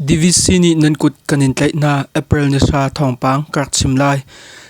DVC nih nan kut kan in tlaih hna. April ni hra thawngpang ka rak chim lai.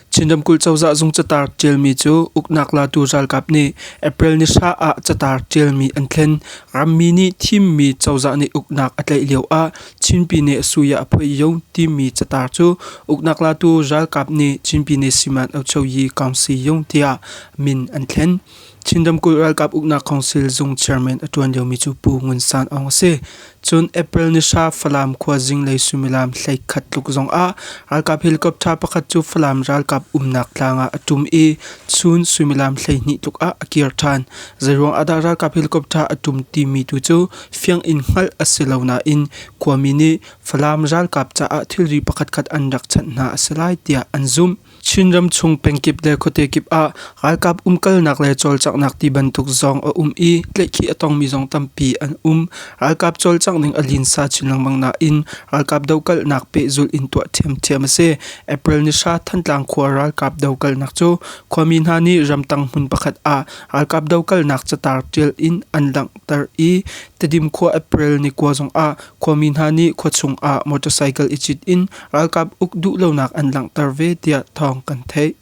Chin ramkulh cozah zung catar ṭialmi cu uknak latu ralkap nih April ni hra ah catar ṭialmi an thlen. Rammi nih thimmi cozah nih uknak a tlaih lio ah Chin Pyine Asuya a phoih yo timi catar cu uknak latu ralkap nih Chin Pyine Siman Ochoyi Council Yung tiah min an thlen. Chin ramkulh ralkap uknak council zung chairman a ṭuan liomi cu Pu Ngun San Aung a si. Cun April ni hra Falam khua zinglei suimilam 11 tluk zongah ralkap helicopter pakhat cu Falam ralkap umnak tlang ah a ṭum i chun suimilam 12 tluk ah a kir ṭhan. Zeiruang ah dah ralkap helicopter a ṭum timi tu cu fiang in hngalh a si lo nain khuami nih Falam ralkap caah thilri pakhatkhat an rak chanh hna a si lai tiah an zumh. Chinram chung pengkip le khuate kip ah ralkap umkalnak le cawlcanghnak ti bantuk zong a um i tlaihkhih a tongmi zong tampi an um. Ralkap cawlcangh ning a linsa chin lengmang nain ralkap dokalhnak pehzulh in tuah ṭhiamṭhiam a si. April ni hra Thantlang khua ralkap dokalnak cu khuami hna nih ramtang hmun pakhat ah ralkap dokalnak catar ṭial in an langhter i Tedim khua April ni kua zongah khuami hna nih khuachung ah motorcycle i cit in ralkap uk duh lonak an langhter ve tiah thawng kan theih.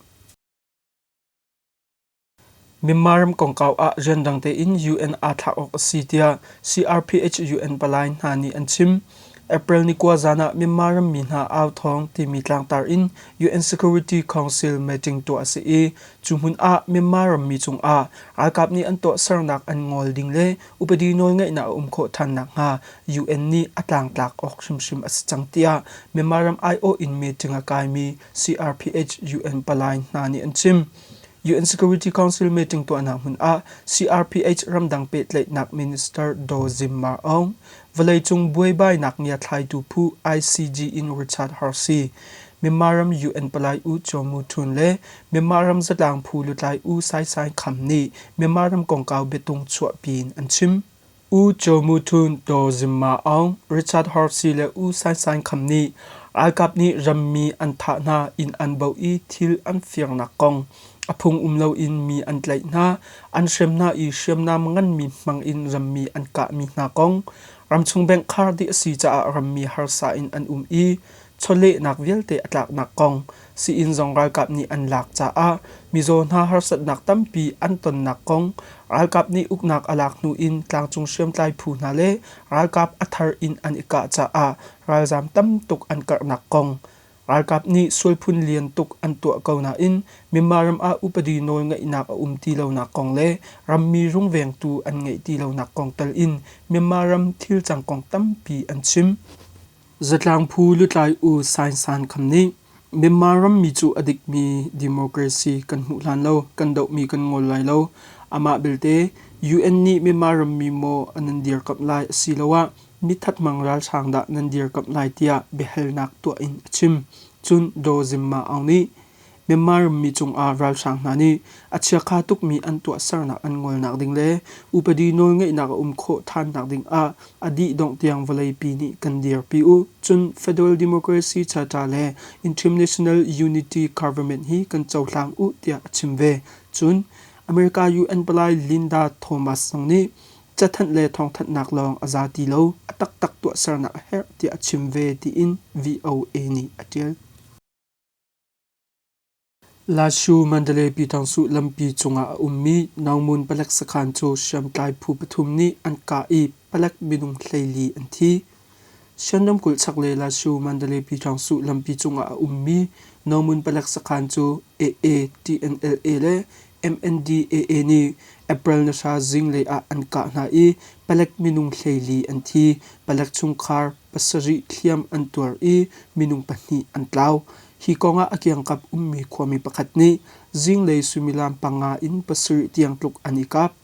Myanmar ram kongkau ah rianrang tein UN aa thlak awk a si tiah CRPH UN palai hna nih an chim. April ni kua zan ah Myanmar rammi hna au thawng timi tlangtar in UN Security Council meeting tuah a si i cu hmun ah Myanmar rammi cungah ralkap nih an tuahsernak an ngol ding le upadi nawlngeihnak a um khawh ṭhan nakhnga UN nih a tlangtlak awk hrimhrim a si cang tiah Myanmar ram aiawh in meeting a kaimi CRPH UN palai hna nih an chim. UN Security Council meeting tuahnak hmun ah CRPH ramdang pehtlaihnak minister Daw Zim Mar Aung, vawleicung buaibainak ngiathlaitu phu ICG in Richard Horsey, Myanmar ram UN palai U Kyaw Mu Htun le Myanmar ram zatlang phu lutlai U Sai Sai Kham nih Myanmar ram kongkau biatung chuahpi in an chim. U Kyaw Mu Htun, Daw Zim Ma Aung, Richard Horsey le U Saing Saing Kham nih ralkap nih rammi an thah hna, inn an baoh i thil an firnak kong a phung um loin mi an tlaih hna, an hrem hna i hriamnam nganmi hmang in rammi an kahmi hna kong, ramchung bank khar dih a si caah rammi harsa in an um i chawlehnak vialte a tlaknak kong, sii-inn zong ralkap nih an lak caah mizaw hna harsatnak tampi an tonnak kong, ralkap nih uknak a lak hnu in tlangcung hriamtlai phu hna le ralkap a thar in an i kah caah ralzaam tam tuk an karhnak kong, ralkap nih sualphun lian tuk an tuah ko nain Myanmar ram ah upadi nawlngeihnak a um ti lonak kong le rammi rungvengtu an ngeih ti lonak kong tal in Myanmar ram thilcang kong tampi an chim. Zatlang phu lutlai U Saing San Kham nih Myanmar rammi cu a dikmi democracy kan hmuh hlan lo, kan dohmi kan ngol lai lo. Amah belte UN nih Myanmar rammi maw nan dirkamh lai asiloah mithat mang ralhrang dah nan dirkamh lai tiah biahalnak tuah in a chim. Cun Daw Zim Ma Aung nih Myanmar rammi cungah ralhrang hna nih a chiakha tukmi an tuahsernak an ngolnak ding le upadi nawlngeihnak a um khawh ṭhannak ding ah a dih dongh tiang vawleipi nih kan dirpi u. Cun Federal Democracy Charter le International Unity Government hi kan cohlang u tiah a chim ve. Cun America UN palai Linda Thomas zong nih cathanh le thawngthanhnak lawng a za ti lo, a taktak tuahsernak a herh tiah a chim ve tiin VOA nih a ṭial. Lashu Mandalay Pyitaungsuh lampi cungah a ummi Naungmun palek sakhan cu hriamtlai phu pathum nih an kah i palek minung 14 an thi. Shan ramkulh chaklei Lashu Mandalay Pyitaungsuh lampi cungah a ummi Naungmun palek sakhan cu AA, TNLA le MNDAA nih April ni hra zinglei ah an kah hna i palek minung 14 an thi. Palek chungkhar pasarih hliam an tuar i minung pahnih an tlau. Hi kongah a kiangkap ummi khuami pakhat nih zinglei suimilam panga in pasarih tiang tluk an i kap.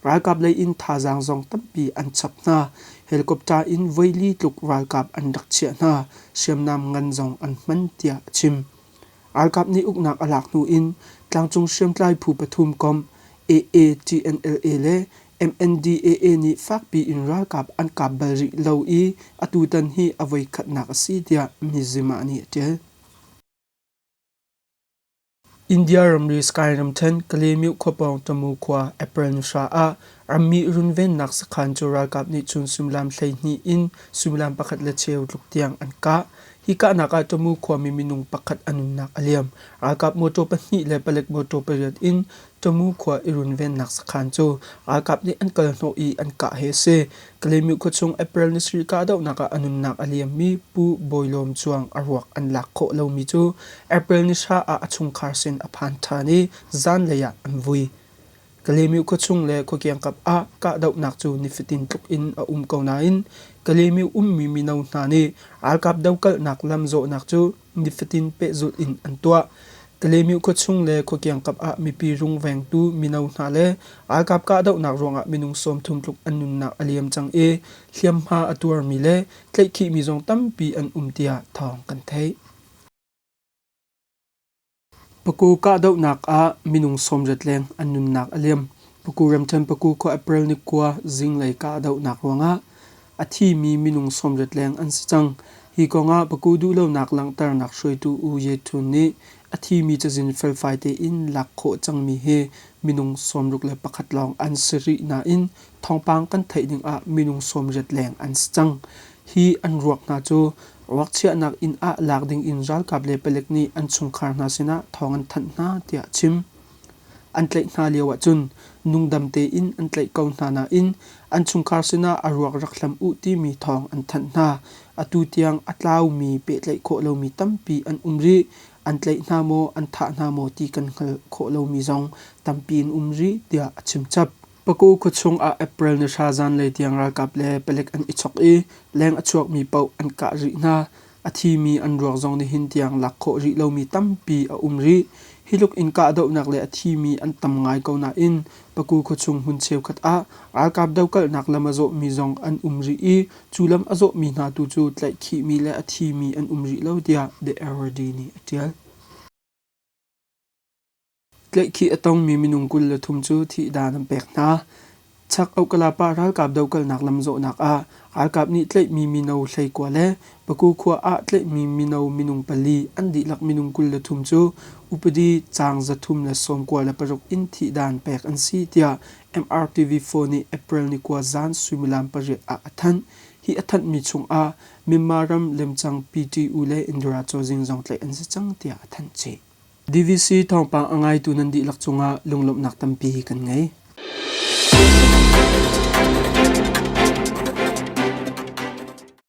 Ralkap lei in thazaang zong tampi an chap hna. Helicopter in voili tluk ralkap an rak chiah hna. Hriamnam ngan zong an hman tiah a chim. Ralkap nih uknak a lak hnu in tlangcung hriamtlai phu pathum komh AA, TNLA le MNDAA nih fakpi in ralkap an kap bal rih lo i atutan hi a voikhatnak a si tiah Mizzima nih a ṭial. India ramri Sky ramṭhen Kalaymyo khuapawng Tamu khua April ni hra ah rammi runvennak sakhan cu ralkap nih chun suimilam 12 in suimilam pakhat le cheu tluk tiang an kah. Hi kahnak ah Tamu khuami minung pakhat a nunnak a liam. Ralkap mawṭaw pahnih le palek mawṭaw pariat in Tamu khua i runvennak sakhan cu ralkap nih an kal hnawh i an kah hi a si. Kalaymyo khuachung April ni sarih kahdohnak ah a nunnak a liammi Pu Bawi Lawm Cuang a ruak an lak khawh lomi cu April ni hra ah a chungkhar sin a phan ṭhan i zanlei ah an vui. Kalaymyo khuachung le khuakiangkap ah kahdohnak cu nifatin tluk in a um ko nain Kalaymyo ummi mino hna nih ralkap dokalhnak lamzawhnak cu nifatin pehzulh in an tuah. Kalaymyo khuachung le khuakiangkap ah mipi rungvengtu mino hna le ralkap kahdohnak ruangah minung 30 tluk an nunnak a liam cang i hliamhma a tuarmi le tlaihkhihmi zong tampi an um tiah thawng kan theih. Paku kahdohnak ah minung 80 leng an nunnak a liam. Paku ramṭhen Paku khua April ni kua zinglei kahdohnak ruangah a thimi minung 80 leng an si cang. Hi kongah Paku duhlonak langhternak hruaitu U Ye Htun nih a thimi cazin felfai tein lak khawh cangmi hi minung 61 lawng an si rih nain thawngpang kan theih ning ah minung 80 leng an si cang. Hi an ruak hna cu ruak chiahnak inn ah lak ding in ralkap le palek nih an chungkhar hna sinah thawng an thanh hna tiah a chim. An tlaih hna lio ahcun nungdam tein an tlaih ko hna nain an chungkhar sinah a ruak rak hlam u timi thawng an thanh hna. Atu tiang a tlaumi pehtlaih khawh lomi tampi an um rih. An tlaih hna maw, an thah hna maw ti kan hngalh khawh lomi zong tampi an um rih tiah a chim chap. Paku khuachung ah April ni hra zanlei tiang ralkap le palek an i chok i leng a chuakmi paoh an kah rih hna. A thimi an ruak zong nihin tiang lak khawh rih lomi tampi a um rih. Hi tluk in kahdohnak le a thimi an tam ngai ko nain Paku khuachung hmun cheukhat ah ralkap dokalhnak lam a zawhmi zong an um rih i cu lam a zawhmi hna tu cu tlaihkhihmi le a thimi an um rih lo tiah The Irrawaddy nih a ṭial. Tlaihkhih a tongmi minung 23 cu thihdan an pek hna. Chak Okkalapa ralkap dokalnak lamzawhnak ah ralkap nih tlaihmi mino 19 le Paku khua ah tlaihmi mino minung pali an dihlak minung 23 cu upadi caang 396 in thihdan pek an si tiah MRTV4 nih April ni kua zan suimilam pariat ah a thanh. Hi a thanhmi chungah Myanmar ram lemcang PTU le Indira Chawzing zong tlaih an si cang tiah a thanh chih. DVC thawngpang a ngaitu nan dihlak cungah lunglawmhnak tampi kan ngei.